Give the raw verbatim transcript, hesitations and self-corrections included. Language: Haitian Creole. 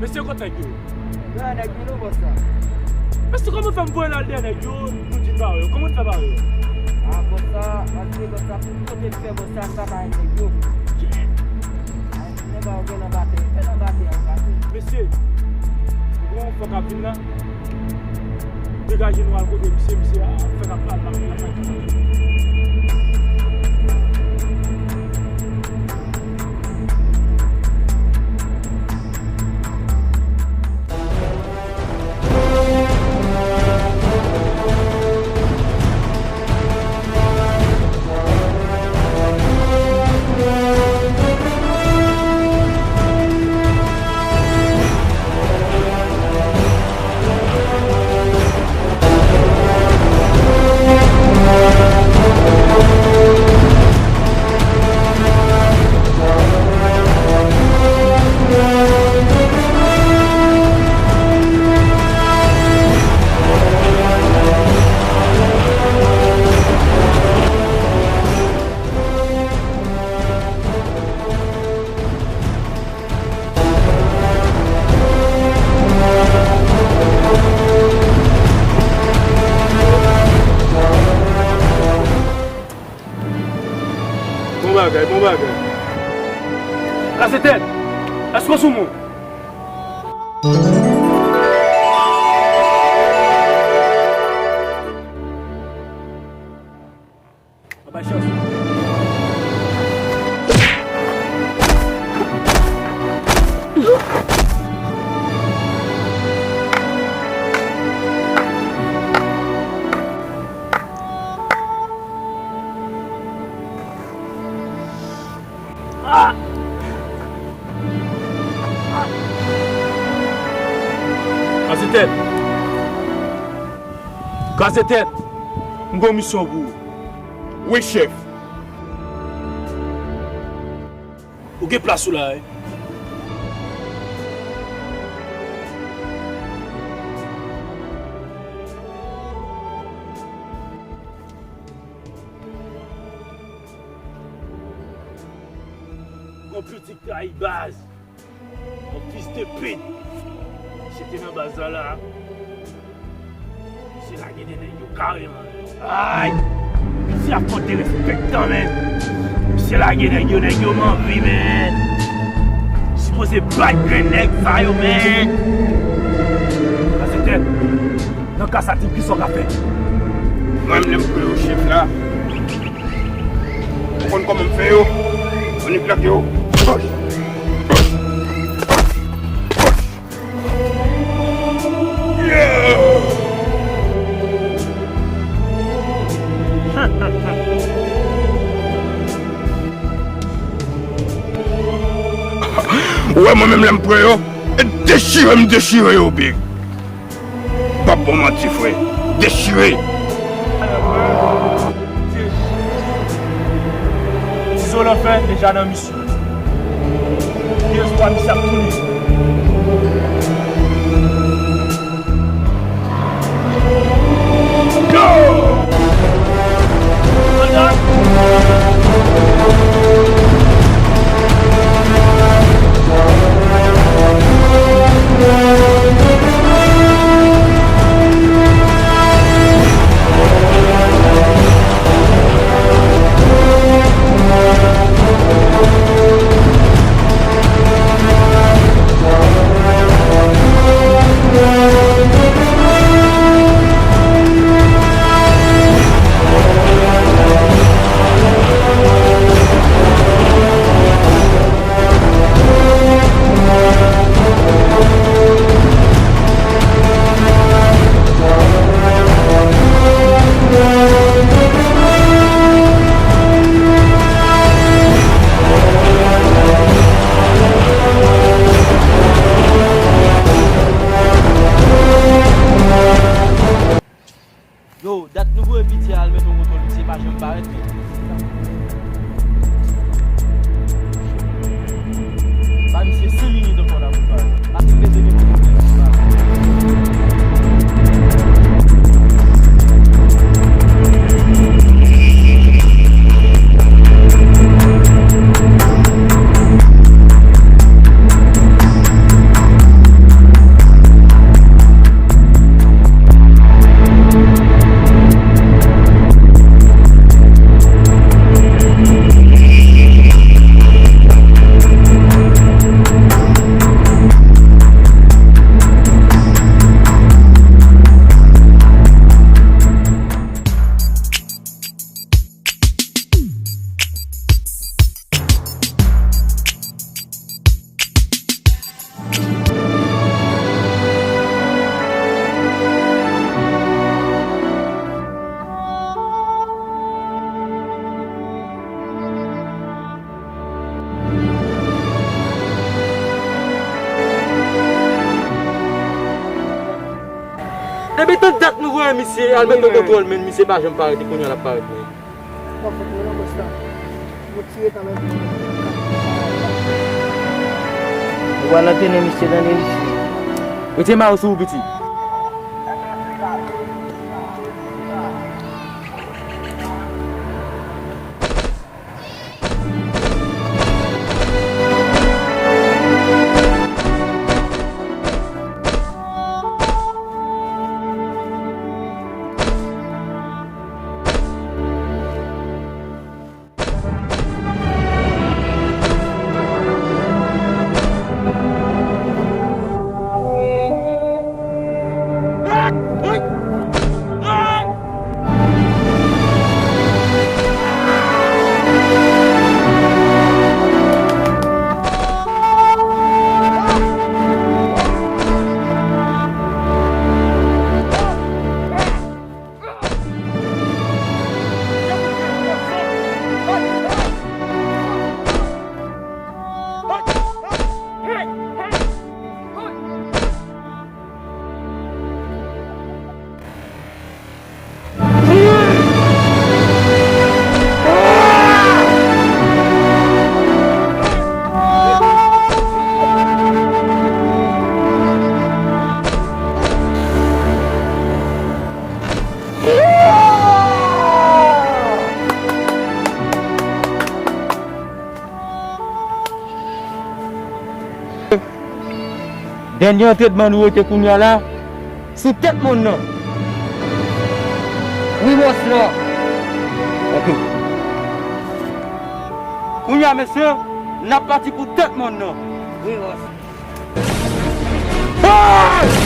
Mesye, kote nèg yo? Dèyè nèg yo, non, bòs la. Mesye, kòman fè m voye l al dèyè nèg yo, nou di l bare yo? Kòman n fè bare yo? A, bòs la, paske bòs la, pou kote l fè bòs la, n pa bare nèg yo. Nèg yo gen nan batè, fè nan batè, an batè. Mesye, nou gen yon fò k ap vin la. Degaje nou al kote misye, misye ap fè k ap pale, ap fè k ap pale. Bon bagay, bon bagay. Kaze tèt, èske w sou moun? Anba chans. Kaze tèt. Kaze tèt. M gen yon misyon pou ou. Wi, chèf. Ou gen plas ou la, wi. Yon pitit trayi baz. Yon fis de pit. Si te nan baz la la. Misye lage de nèg yo kareman. Ay! Misye ap fè derespektan, men. Misye lage nèg yo, nèg yo manvi, men. Sipoze bat grenn nèg sa yo, men. Kaze tèt. Nan ka sa, Tim, kisa w ka fè? Mwen menm, lè m kwè yo chèf la. Ou konn kòman m fè yo? Annik lage yo. Ou wè mwen menm lè m pran yo, e dechire m dechire yo, big. M p ap ba w manti, frè. Dechire. Tizo Lanfè deja nan misyon. Gen espwa misye ap tounen. Yo! Men tann dat nou voye misye al mete kontwòl, men misye pa janm parèt, e kounye a l ap parèt vre. Bon, fòk mwen nan bòs la. Mwen tire talè. Ou pral antrene misye, tande misye. Mete mayo sou ou, piti. Dènye antrènman nou rete kounye a la, sou tèt mòn nan. Wi, bòs la. Ok. Kounye a, mesye, n ap pati pou tèt mòn nan. Wi, bòs. Ah!